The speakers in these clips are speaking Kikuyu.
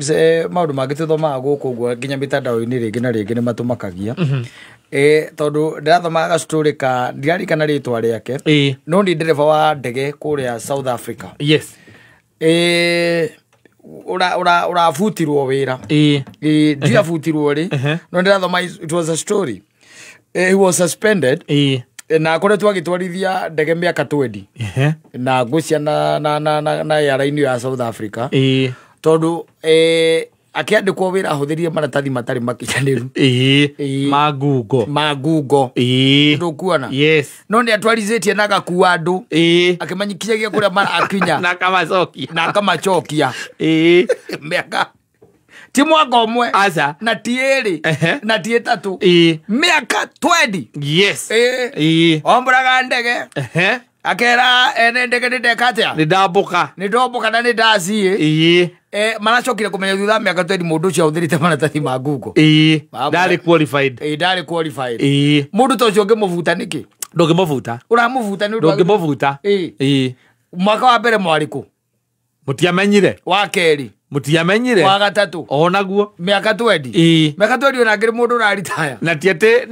Maũndũ mangĩ tũthomaga gũkũ ũguo nginya mĩtandao-inĩ rĩngĩ na rĩngĩ nĩ matũmakagia. Tondũ ndĩrathomaga gastory ka ndiririkana rĩtwa rĩake, no nĩ ndereba wa ndege kũrĩa South Africa. Ũrabutirwo wĩra. Ndiabutirwo rĩ, no ndĩrathoma, it was a story. He was suspended na akoretwo agĩtwarithia ndege mĩaka 20 na ngũcia na airline ya South Africa, tondũ akĩandĩkwo wĩra ahũthĩrire maratathi matarĩ makinyanĩru. Ma Google. Ma Google. Ndũkuona? Yes. No nĩ atwarithĩtie na agakua andũ, akĩmanyikinyagia kũrĩa marakinya. Na akamacokia. Na akamacokia. Mĩaka ti mwaka ũmwe, Aca. na ti ĩrĩ, na ti ĩtatũ, mĩaka 20. Ombũraga ndege, akera ene ndege nĩ ndeka atĩa? Nĩ ndambũka. Nĩ ndombũka na nĩ ndaciĩ. Maracokire kũmenya thutha wa mĩaka 20 mũndũ ũcio ahũthĩrĩte maratathi ma Google. Ndarĩ qualified. Ndarĩ qualified. Mũndũ ta ũcio ũngĩmũbuta nĩkĩ? Ndũngĩmũbuta. Ũramũbuta nĩ ũndũ wa- Ndũngĩmũbuta. Mwaka wa mbere mwarĩkũ? Mũtiamenyire. Wa kerĩ? Mũtiamenyire. Wa gatatũ? Onaguo. Mĩaka 20. Mĩaka 20 ona ngĩrĩ mũndũ ũraritaya. Na ti atĩ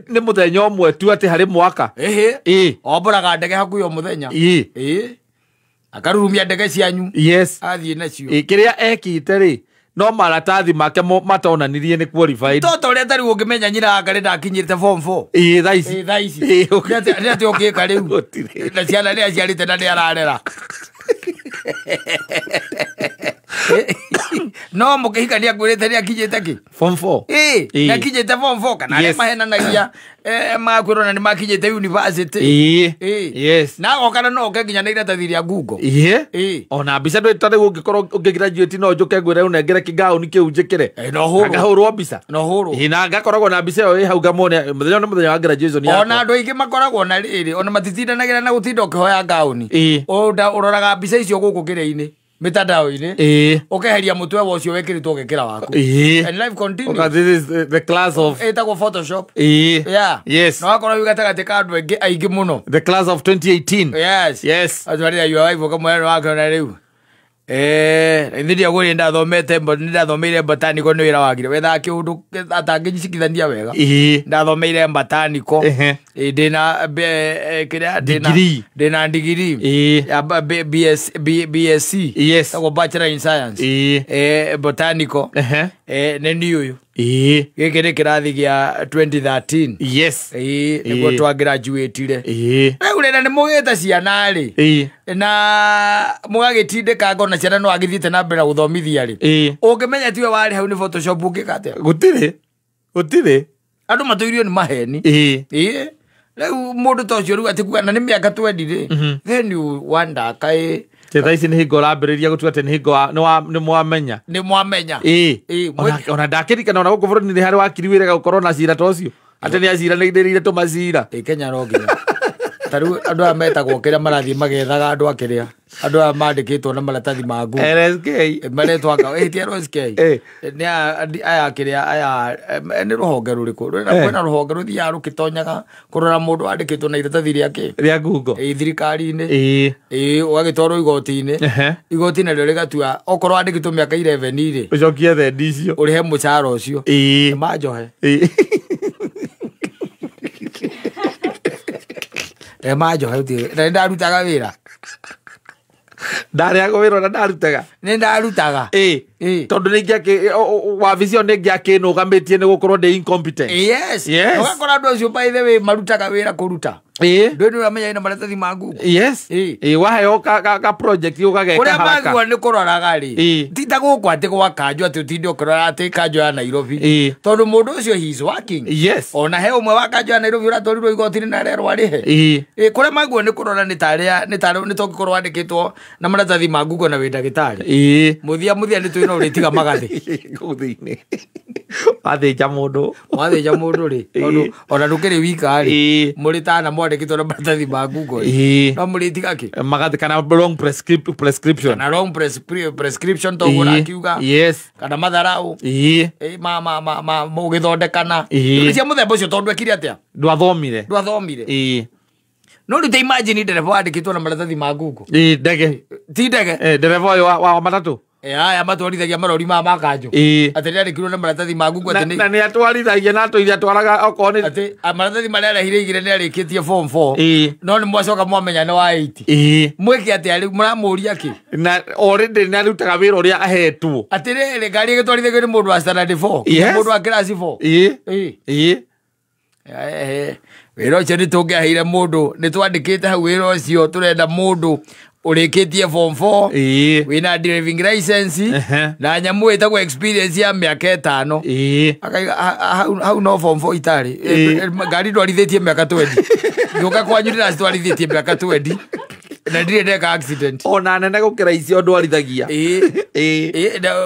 nĩ mũthenya ũmwe tu atĩ harĩ mwaka. Ombũraga ndege hakuhĩ o mũthenya. Akarurumia ndege cianyu. Athiĩ nacio. Kĩrĩa ekĩte rĩ, no maratathi make matonanirie nĩ qualified. Toto ũrĩa tarĩu ũngĩmenya nyina wa Ngarĩ ndakinyĩte form 4. Thaa ici. Thaa ici. Okay. Nĩ atĩ ũngĩka rĩu? Gũtirĩ. Na ciana nĩ aciarĩte na nĩ ararera. No mũkĩhikania ngwĩrĩte nĩ akinyĩte kĩ? Form 4. Nĩ akinyĩte form 4 kana arĩa mahenanagia, makwĩrwo na nĩ makinyĩte university. Na agoka na no oke nginya na iratathi rĩa Google. Ona mbica ndũ ta rĩu ũngĩkorwo ũngĩgraduate no njũke ngwĩre ũnengere kĩgaũni kĩu njĩkĩre. No hũrwo. Ngahũrwo mbica. No hũrwo. Na ngakoragwo na mbica ĩyo ĩ hau ngamwone mũthenya ũyũ nĩ mũthenya wa graduation yakwa. Ona andũ aingĩ makoragwo na rĩrĩ, ona matitindanagĩra na gũtinda ũkĩhoya ngaũni. Ũroraga mbica icio gũkũ kĩrĩa-inĩ, mĩtandao-inĩ. Ũkeheria mũtwe wa ũcio wĩkĩrĩtwo ũgekĩra waku. And life continues. Okay, this is the class of Ĩtagwo Photoshop. Yeah. Yes. Na wakorwo wĩ gatagatĩ ka andũ aingĩ aingĩ mũno. The class of 2018. Yes. Yes. Atwarĩra your wife ũkamwĩra nĩ wakĩona rĩu. Ithuĩ ndiagũrire ndathomete nĩ ndathomeire botanical nĩ wĩra wagire. Wethaga kĩũndũ atangĩcikithania wega. Ndathomeire botanical. Ndĩna kĩrĩa ndĩna Degree. ndĩna degree. Ya B S, B, BSc. Tagwo Bachelor in Science. Botanical. Nĩ niĩ ũyũ. Gĩkĩ nĩ kĩrathi gĩa 2013. Nĩguo twa graduate-ire. Rĩu rĩrĩa nĩ mũgĩte ciana rĩ, na mũgagĩtindĩkanga ona ciana no agĩthiĩte na mbere na gũthomithia rĩ, ũngĩmenya tiwe warĩ hau nĩ Photoshop ũngĩka atĩa? Gũtirĩ. Gũtirĩ. Andũ matũirio nĩ maheni. Rĩu mũndũ ta ũcio rĩu atĩ kuga na nĩ mĩaka 20 rĩ, then you wonder kaĩ Te thaa ici nĩ hingo ũrambĩrĩria gũtua atĩ nĩ hingo nĩ mwamenya. Nĩ mwamenya. Ona ndakĩririkana ona gũkũ bũrũri-inĩ harĩ wakiri wĩrega gũkorwo na cira ta ũcio. Atĩ nĩ aciranĩrĩire tũmacira. Kenya no nginya. Ta rĩu andũ aya metagwo kĩrĩa marathiĩ magethaga andũ a kĩrĩa. Andũ aya mandĩkĩtwo na maratathi ma Google. LSK. Maretwo anga, ti LSK. Nĩ aya kĩrĩa, aya, nĩ rũhonge rũrĩkũ? Rwĩna kwĩna rũhonge rũthiaga rũkĩtonyaga kũrora mũndũ wandĩkĩtwo na iratathi rĩa kĩ? Rĩa Google. Thirikari-inĩ. Ũgagĩtwarwo igoti-inĩ. Igoti narĩo rĩgatua okorwo wandĩkĩtwo mĩaka 11 rĩ, Ũcokie thendi icio. Ũrĩhe mũcara ũcio. Nĩ manjohe. Manjohe ũtige. Na nĩ ndarutaga wĩra. Ndarĩagwo wĩra ona ndarutaga. Nĩ ndarutaga. Tondũ nĩ wabici ĩyo nĩ ingĩakĩnũgamĩtie nĩ gũkorwo ndĩ incompetent. Yes. Yes. Ũgakora andũ acio by the way marutaga wĩra kũruta. Ndũĩ nĩ ũramenya ĩna maratathi ma Google. Yes. Waheo ka project ũgageka Kũrĩa haraka. magua nĩ kũroraga rĩ. Ti ta gũkũ atĩ gwa kanjũ atĩ ũtinde ũkĩrora atĩ kanjũ ya Nairobi. Tondũ mũndũ ũcio he is working. Yes. Ona he ũmwe wa kanjũ ya Nairobi ũratwarirwo igoti-inĩ na arerwo arĩhe. Kũrĩa magua nĩ kũrora nĩ tarĩa, nĩ tarĩ, nĩ tongĩkorwo wandĩkĩtwo na maratathi ma Google na wĩ ndagĩtarĩ. Mũthia mũthia nĩ twĩna ũrĩtiga magathĩ. Kũu thĩinĩ. Wathĩnja mũndũ. Wathĩnja mũndũ rĩ, tondũ ona ndũkĩrĩ wika rĩ, mũrĩ tana mwandĩkĩtwo na maratathi ma Google rĩ. No mũrĩtiga kĩ? Magathĩ kana wrong prescription. Kana wrong prescription toguo ũrakiuga. Yes. Kana matharau. Ma mũgĩthondekana. Nĩ cia mũthemba ũcio tondũ ekire atĩa? Ndwathomire. Ndwathomire. No rĩu ta imagine ndereba wandĩkĩtwo na maratathi ma Google. Ndege. Ti ndege. Ndereba ũyũ wa matatũ. Aya matwarithagia marori ma makanjũ. Atĩ nĩandĩkirwo na maratathi ma Google atĩ na nĩatwarithagia na atũire atwaraga okorwo nĩ atĩ maratathi marĩa arehire igĩrĩ nĩarĩkĩtie form 4. No nĩ mwacoka mwamenya nĩ wa 8. Mwĩke atĩa rĩu mũramũria kĩ? Na already nĩarutaga wĩra ũrĩa ahetwo. Atĩrĩrĩ ngari ĩgĩtwarithagio nĩ mũndũ wa standard 4. Mũndũ wa class 4. Wĩra ũcio nĩtũngĩaheire mũndũ nĩtwandĩkĩte hau wĩra ũcio tũrenda mũndũ ũrĩkĩtie form 4 wĩna driving license na nyamũ ĩtagwo experience ya mĩaka 5. Akaiga hau no form 4 itarĩ ngari ndwarithĩtie mĩaka 20. Ngĩũka kwanyu ndĩracitwarithĩtie mĩaka 20 na ndirĩ ndeka accident. Ona nene gũkĩra icio ndwarithagia.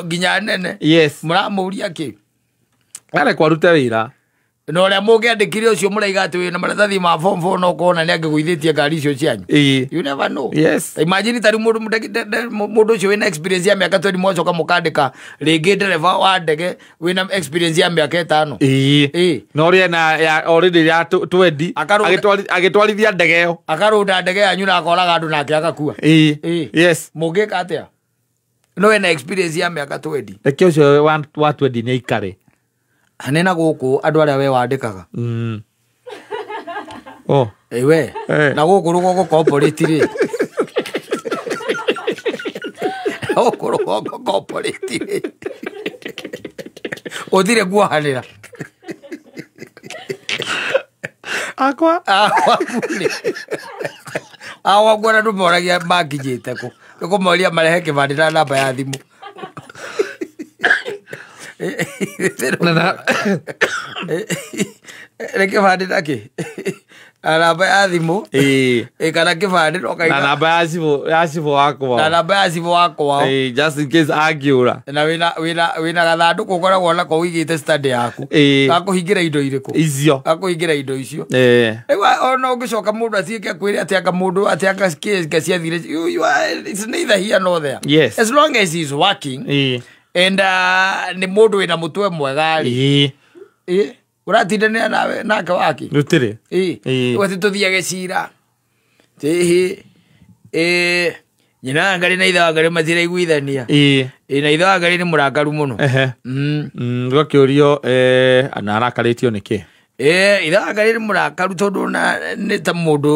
Nginya nene. Yes. Mũramũria kĩ? Arekwo arute wĩra. Na ũrĩa mũngĩandĩkire ũcio mũraiga atĩ wĩna maratathi ma form 4 no kona nĩangĩgũithĩtie ngari icio cianyu. You never know. Yes. Imagine ta rĩu mũndũ ũcio wĩna experience ya mĩaka 20 mwacoka mũkandĩka rĩngĩ ndereba wa ndege wĩna experience ya mĩaka 5. Na ũrĩa na already ya 20 agĩtwarithia ndege ĩyo. Akarũnda ndege yanyu na akoraga andũ nake agakua. Yes. Mũngĩka atĩa? No wĩna experience ya mĩaka 20. Reke ũcio wa 20 nĩ aikare. Anena gũkũ andũ arĩa we wandĩkaga. Oh. We. Na gũkũ rũgongo corporate rĩ. Gũkũ rũgongo corporate rĩ. Ũthire kuohanĩra. Akwa. Akwa kuona ndũmoragia makinyĩte kũ. Nĩkũmoria marehe kĩbandĩ na namba ya thimũ. Nĩ kĩbandĩ na kĩ? Na namba ya thimũ. Kana kĩbandĩ no na namba ya cibũ wakwa. Na namba ya cibũ wakwa. Just in case angĩũra. Na wĩna gathandũkũ ũkoragwo nako ũigĩte stand yaku. Gakũhingĩra indo irĩkũ? Icio. Gakũhingĩra indo icio. Rĩu ona ũngĩcoka mũndũ atuĩke akwĩre atĩ anga mũndũ atĩ anga case ciathire. It's neither here nor there. Yes. As long as he's working. And nĩ mũndũ wĩna mũtwe mwega rĩ. Ũratindanĩra nawe nake waki? Gũtirĩ. Atĩ tũthiage cira. Nyina wa Ngarĩ na ithe wa Ngarĩ matiraiguithania. Na ithe wa Ngarĩ nĩ mũrakaru mũno. Gũkĩũrio na arakarĩtio nĩkĩ? Ithe wa Ngarĩ nĩ mũrakaru tondũ nĩ ta mũndũ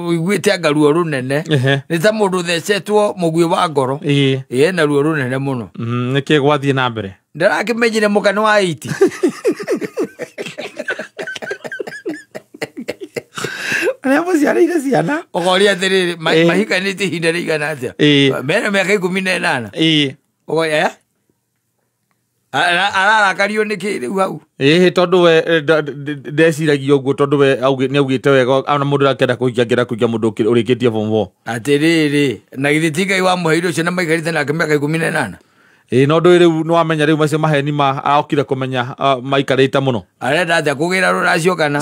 ũiguĩte anga ruo rũnene. Nĩ ta mũndũ ũthecetwo mũguĩ wa ngoro. Ena ruo rũnene mũno. Nĩkĩ gwathiĩ na mbere? Ndarakĩmenyire mũka nĩ wa 80. Arĩa mũciarĩire ciana. Ũkoria atĩrĩrĩ mahikanĩtie ihinda rĩigana atĩa? Mena mĩaka 18. Ũkoria ararakario nĩkĩ rĩu hau? Tondũ we ndeciragia ũguo tondũ we nĩaugĩte wega ona mũndũ ũrĩa kũhikia angĩenda kũhikia mũndũ ũrĩkĩtie form 4. Atĩrĩrĩ na githĩ ti Ngai wamũheire ũcio na maikarĩte nake mĩaka 18? No ndũĩ rĩu nĩwamenya rĩu macio maheni ma arokire kũmenya maikarĩte mũno. Arenda atĩa kũgĩra rũracio kana?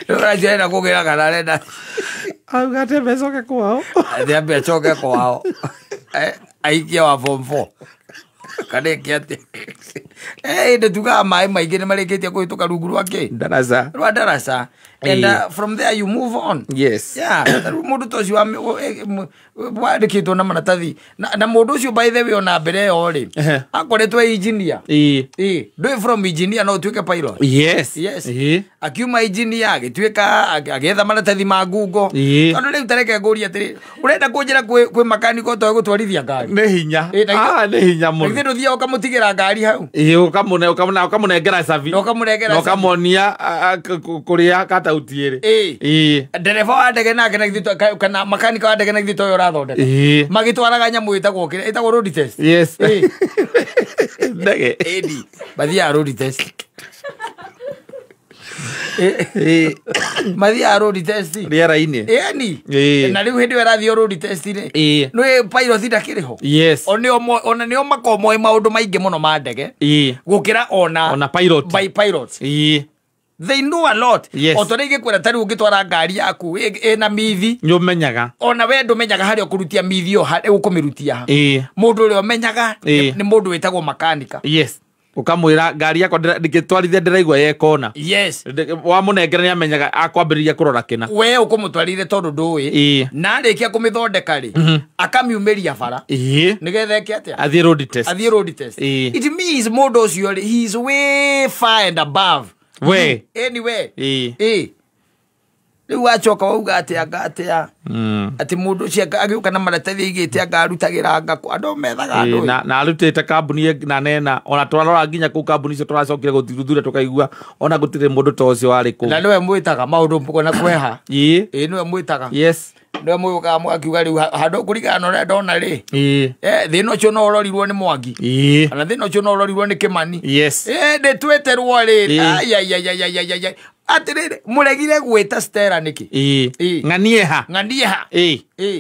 Rũracio arenda kũgĩra kana arenda? Auga atĩ ambe acoke kwao. Atĩ ambe acoke kwao. Aikie wa form 4. Kana eke atĩa? Ĩndĩ tugaga maĩ maingĩ nĩmarĩkĩtie kũhĩtũka rungu rwa kĩ? Ndaraca. Rwa ndaraca. And from there you move on. Yes. Yeah, mũndũ ta ũcio wandĩkĩtwo na maratathi. Na mũndũ ũcio by the way ona mbere ĩyo rĩ, akoretwo engineer. Ndũĩ from engineer no ũtuĩke pilot. Yes. Yes. Akiuma engineer agĩtuĩka agĩetha maratathi ma Google. Tondũ rĩu tareke ngũrie atĩrĩ, ũrenda kũnjĩra kwĩ makaniko ũtoĩ gũtwarithia ngari? Nĩ hinya. Nĩ hinya mũno. Githĩ ndũthiaga ũkamũtigĩra ngari hau? Ũkamũnengera cabi. Na ũkamũnengera cabi. Na ũkamuonia kũrĩa katauti ĩrĩ. Ndereba wa ndege nake na githĩ kana makanika wa ndege na githĩ toyo ũrathondeka. Magĩtwaraga nyamũ ĩtagwo kĩrĩa ĩtagwo road test. Yes. Ndege. Mathiaga road test. Mathiaga road test. Rĩera-inĩ. Ĩni. Na rĩu hĩndĩ ĩyo ĩrathiĩ road test rĩ. Nĩ pilot ndakĩrĩ ho. Yes. Ona nĩo makoragwo moĩ maũndũ maingĩ mũno ma ndege. Gũkĩra ona pilot. By pilots. They know a lot. Yes. O ta rĩngĩ kwĩra ta rĩu ũngĩtwara ngari yaku ĩna mithi. Nĩũmenyaga. Ona we ndũmenyaga harĩa ũkũrutia mithi ĩyo ũkũmĩrutia ha. Mũndũ ũrĩa ũmenyaga nĩ mũndũ wĩtagwo makanika. Yes. Ukamwira ngari yakwa ndingĩtwarithia ndĩraigua yekona. Yes. Wamũnengera nĩ amenyaga akwambĩrĩria kũrora kĩna. We ũkũmũtwarire tondũ ndũĩ. Na arĩkia kũmĩthondeka rĩ, akamiumĩria bara. Nĩgetha eke atĩa? Athiĩ road test. Athiĩ road test. It means mũndũ ũcio rĩ, he is way far and above. We. Anyway. Rĩu wacoka wauga atĩa anga atĩa atĩ mũndũ ũcio agĩũka na maratathi aigĩte anga arutagĩra anga kũ andũ methaga andũ. Na arutĩte kambuni na nena ona twarora nginya kũu kambuni icio tũracokire gũthuthuria tũkaigua ona gũtirĩ mũndũ ta ũcio warĩ kũu. Na nĩwe mwĩtaga maũndũ na kweha. Ĩĩ nĩwe mwĩtaga. Yes. Nĩwe mwĩũkaga mũgakiuga rĩu handũ kũringana na ũrĩa ndona rĩ. Thĩna ũcio no ũrorirwo nĩ Mwangi. Kana thĩna ũcio no ũrorirwo nĩ Kĩmani. Yes. Ndĩtwĩterwo rĩ. Ai. Atĩrĩrĩ mũregire gwĩta Stella nĩkĩ? Ng'anie ha. Ng'anie ha.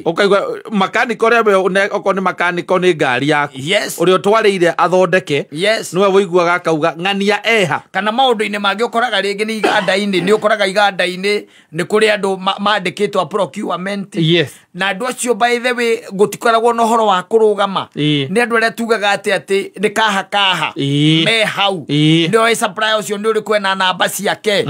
Ũkaigua makaniko ũrĩa okorwo nĩ makaniko nĩ ngari yaku. Yes. Ũrĩa ũtwarĩire athondeke. Yes. Nĩwe wũiguaga akauga ng'ania eha. Kana maũndũ-inĩ mangĩ ũkoraga rĩngĩ nĩ iganda-inĩ, nĩ ũkoraga iganda-inĩ nĩ kũrĩ andũ mandĩkĩtwo a procurement. Yes. Na andũ acio by the way gũtikoragwo na ũhoro wa kũrũgama. Nĩ andũ arĩa tugaga atĩ nĩ kaha kaha. Me hau. Nĩoĩ supplier ũcio nĩ ũrĩkũ ena namba ciake.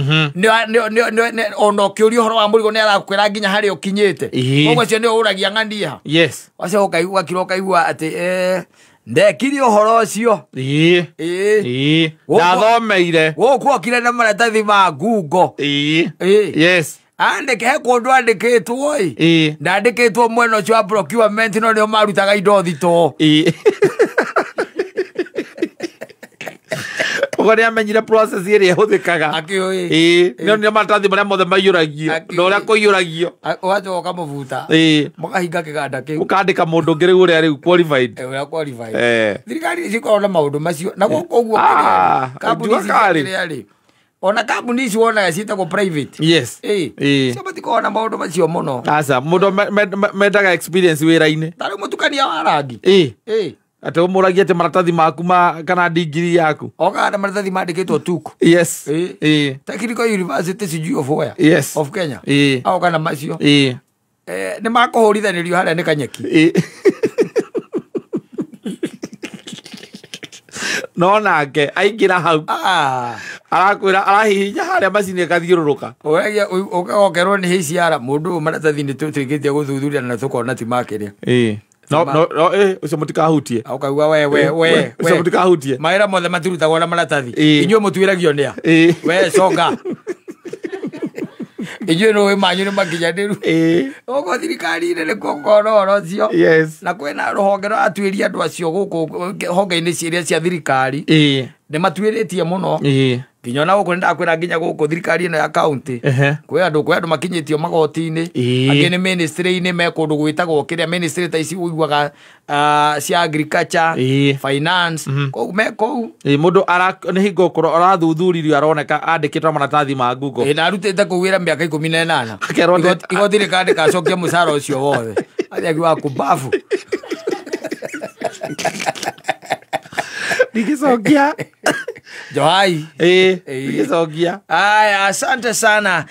Ona ũkĩũria ũhoro wa mũrigo nĩ arakwĩra nginya harĩa ũkinyĩte. Koguo acio nĩo ũragia ng'ania ha. Yes. Wacoka ũkaigua ũgakira ũkaigua atĩ ndekire ũhoro ũcio. Ndathomeire. Gũkũ okire na maratathi ma Google. Yes. Andĩke he kũndũ andĩkĩtwo ĩ. Ndandĩkĩtwo mwena ũcio wa procurement no nĩo marutaga indo thitoo. Ũguo nĩ amenyire process ĩrĩa ĩhũthĩkaga. Akĩũĩ. Nĩ nĩ maratathi marĩa mothe maiyũragio na ũrĩa kũiyũragio. Ũgacoka ũkamũbuta. Mũkahinga kĩganda kĩu. Ũkandĩka mũndũ ũngĩ rĩu ũrĩa rĩu qualified. Ũrĩa qualified. Thirikari nĩ cikoragwo na maũndũ macio. Na gũkũ ũguo kambuni ici kĩrĩa rĩ. Ona kambuni ici wonaga ciĩtagwo private. Yes. Cio matikoragwo na maũndũ macio mũno. Aca mũndũ mendaga experience wĩra-inĩ. Ta rĩu mũtukania wa rangi. Atĩ ũmũragie atĩ maratathi maku ma kana degree yaku. Okaga na maratathi mandĩkĩtwo TUK. Yes. Technical University sijui of where. Yes. Of Kenya. Aoka na macio. Nĩ makũhũrithanĩrio harĩa nĩ kanyeki. No nake aingĩra hau. Arakwĩra arahihinya harĩa macini ĩgathiũrũrũka. Ũragia ũkagokerwo nĩ HCR mũndũ ũyũ maratathi nĩ tũtuĩkĩtie gũthuthuria na tũkona ti makĩrĩa. No ũcio mũtikahutie. Ũkauga we ũcio mũtikahutie. Mawĩra mothe matirutagwo na maratathi. Inyuĩ mũtuĩragio nĩa? We coka. Inyuĩ nĩũĩ manyu nĩ makinyanĩru. Ũguo thirikari-inĩ nĩkuo gũkoragwo na ũhoro ũcio. Yes. Na kwĩna rũhonge rũratuĩria andũ acio gũkũ honge-inĩ iria cia thirikari. Nĩ matuĩrĩtie mũno. Nginya ona gũkũ nĩndakwĩra nginya gũkũ thirikari ĩno ya county. Kwĩ andũ makinyĩtio magoti-inĩ. Angĩ nĩ ministry-inĩ me kũndũ gwĩtagwo kĩrĩa ministry ta ici ũiguaga cia agriculture, finance. Kũu me kũu. Mũndũ nĩ hingo arathuthuririo aroneka andĩkĩtwo maratathi ma Google. Na arutĩte kũu wĩra mĩaka 18. Igoti rĩkandĩka acokia mũcara ũcio wothe. Athiĩ akiuga kumbafu. Nikisokia. Johai. Nikisokia. Aya, asante sana.